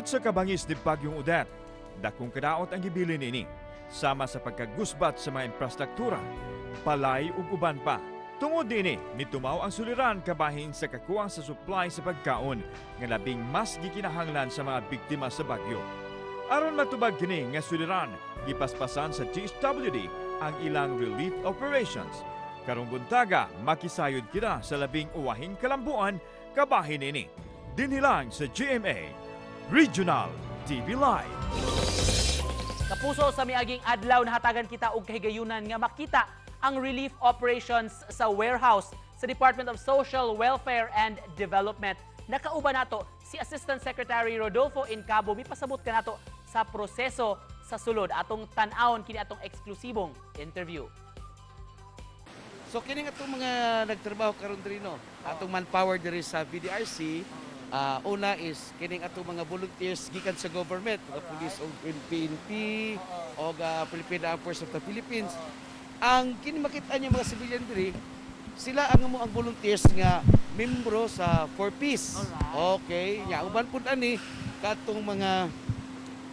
Tungod sa kabangis ni Bagyong Odette, dakong kadaot ang gibilin ini, sama sa pagkagusbat sa mga infrastruktura, balay ug uban pa. Tungod niini, mitumaw ang suliran kabahin sa kakuwang sa supply sa pagkaon nga labing mas gikinahanglan sa mga biktima sa bagyo. Aron matubag kini nga suliran, gipaspasan sa DSWD ang ilang relief operations. Karong buntaga, makisayod kita sa labing uwahing kalambuan kabahin ini. Dinhi lang sa GMA Regional TV Live. Kapuso, sa miaging adlaw nahatagan kita og kahigayunan nga makita ang relief operations sa warehouse sa Department of Social Welfare and Development. Nakauban nato si Assistant Secretary Rodolfo Encabo, mipasabot kanato sa proseso sa sulod. Atong tan-awon kini atong eksklusibong interview. So kini nga itong mga nagtrabaho karon diri, no, atong manpower diri sa VDRC, una is kining atong mga volunteers gikan sa government, mga police og PNP og Philippine Armed Forces of the Philippines. Ang kini makita niyo mga civilian diri, sila ang amo ang volunteers nga membro sa 4Ps. Okay, nya uban pud ani katong mga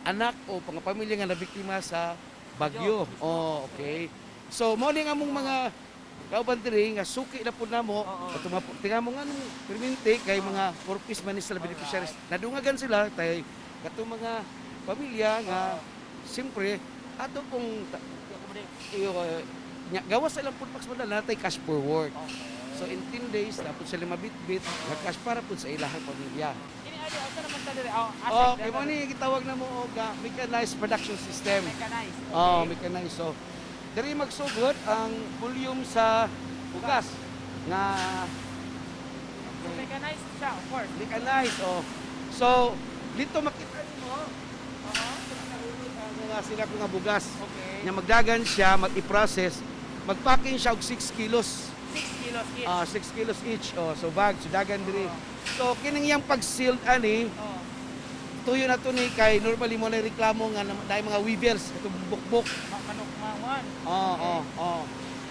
anak o mga pamilya nga nabiktima sa bagyo. Oh, okay. So mao ni ang among mga kauban diri nga suki na pud namo. Ato tinga mo nga nung perminti kay mga 4Ps man ni sila beneficiaries. Nadungagan sila kay katong mga pamilya nga siyempre ato pong iyo, nya, gawas sa ilang food packs man natay cash for work. So in 10 days na pud sila mabitbit nga cash para pud sa ilahang pamilya. Kini adi asa naman ta diri? Oh, Oh, kay mo ni gitawag na mo og mechanized production system. Mechanized. Oh, mechanized. So, diri magsugod ang volume sa bugas nga So mechanized siya, of course. Mechanized. Oh. So, dito makita nimo ang mga sila ko nga bugas. Nya magdagan siya, mag-i-process, magpacking siya og 6 kilos. 6 kilos each. Ah, 6 kilos each. Oh, so bag, so dagan diri. So kining iyang pag-sealed ani, tuyo na to ni kay normally mo na reklamo nga dahil mga weevils itong bukbok. Manok mangan. Oo.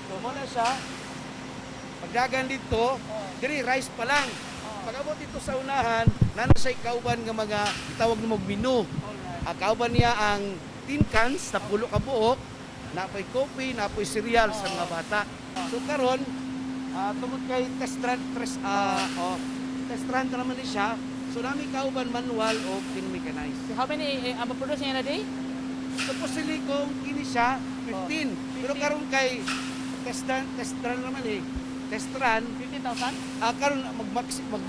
So mo na siya. Pagdagan dito, diri rice pa lang. Pag abot dito sa unahan, nana siya kauban nga mga gitawag nimo menu. Ang kauban niya ang tin cans na 10 ka buok, napoy coffee, napoy cereal sa mga bata. So karon, tungod kay test run, oh, test run ka naman ni siya. So nami kauban manual o kin-mechanized. So how many ang ma-produce niya na day? Supposedly kung kini siya 15. Pero 15. karon kay test run naman eh. Test run, 15,000? Karon mag max mag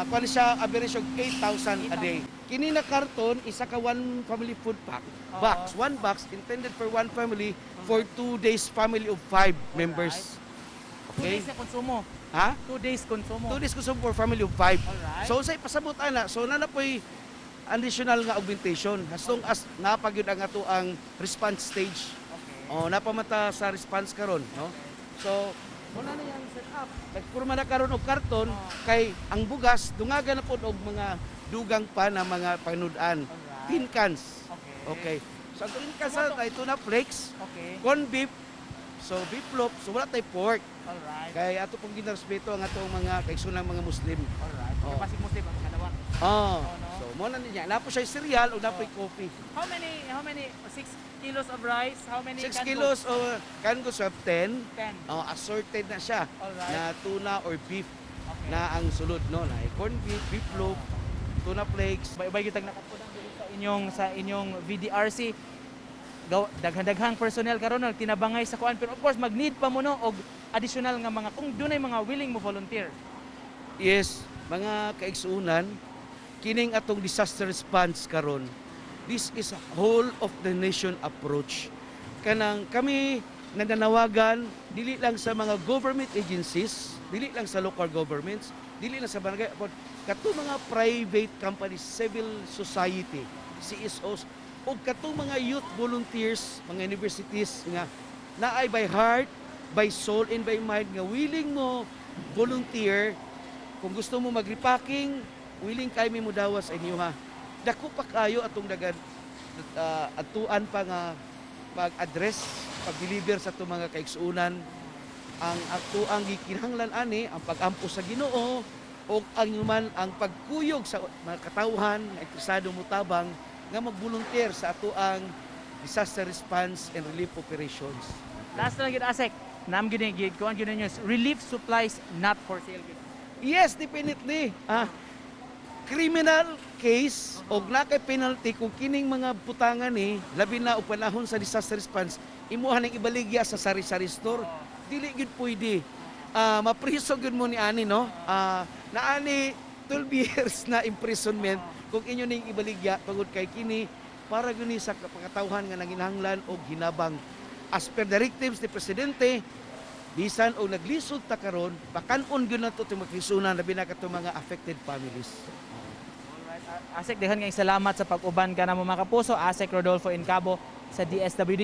kuan siya average og 8,000 a day. Kini na karton isa ka one family food pack. Box, one box intended for one family for 2 days, family of five members. 2 Okay? days na konsumo. Ha? 2 days konsumo. 2 days consume for family of five. So sa ipasabot ana, so na po'y additional nga augmentation as long as napagyud ang ato ang response stage. Oh, napamata sa response karon, no? So, muna na yang set up. Nagpurma na karon og karton kay ang bugas dungagan na pod og mga dugang pa na mga panudan. Tin cans. Okay. So ang tin cans na ito na flakes, corned beef, so beef loaf, so wala tay pork. Kay ato pong ginarespeto ang atong mga kaigsoonang mga Muslim. Alright. Oh. Pasig Muslim ang makadawat. Oh. Oh, no? So mo na niya. Napo siya cereal o napoy coffee. How many 6 kilos of rice? How many 6 canned kilos o canned goods of 10. goods? 10. Oh, assorted na siya na tuna or beef na ang sulod, no, na corned beef, beef loaf, tuna flakes. Bay kitag nakapudang diri sa inyong VDRC. Gaw, daghan-daghang personnel karon no, tinabangay sa kuan, pero of course mag-need pa mo, no, og additional nga mga kung dunay mga willing mo volunteer. Yes, mga kaigsuunan, kining atong disaster response karon. This is a whole of the nation approach. Kanang kami nananawagan dili lang sa mga government agencies, dili lang sa local governments, dili lang sa barangay, but kato mga private companies, civil society, CSOs, ug katong mga youth volunteers, mga universities nga naay by heart, by soul and by mind nga willing mo volunteer. Kung gusto mo mag-repacking, willing kay mi modawas sa inyo ha. Dako pa kayo atong dagan atuan pa nga pag-address, pag-deliver sa atong mga kaigsuunan. Ang ato ang gikinahanglan ani ang pag-ampo sa Ginoo, O ang human ang pagkuyog sa mga katawhan nga interesado motabang nga magbolunteer sa atoang disaster response and relief operations. Last na lang gyud, Asec. Nam gyud ni kuan gyud ninyo, relief supplies not for sale gyud. Yes, definitely. Criminal case og naa kay penalty kung kining mga butangan ni, labi na og panahon sa disaster response, imuha ning ibaligya sa sari-sari store, dili gyud pwede. Mapriso gyud mo ni ani, no? Naani 12 years na imprisonment kung inyo ning ibaligya tungod kay kini para gyud ni sa katawhan nga nanginahanglan og hinabang. As per directives ni presidente, bisan og naglisod ta karon, pakan-on gyud nato itong makisunan, labi na katong mga affected families. Alright, Asec, daghan kayong salamat sa pag-uban ka namo, mga kapuso. Asec Rodolfo Encabo sa DSWD.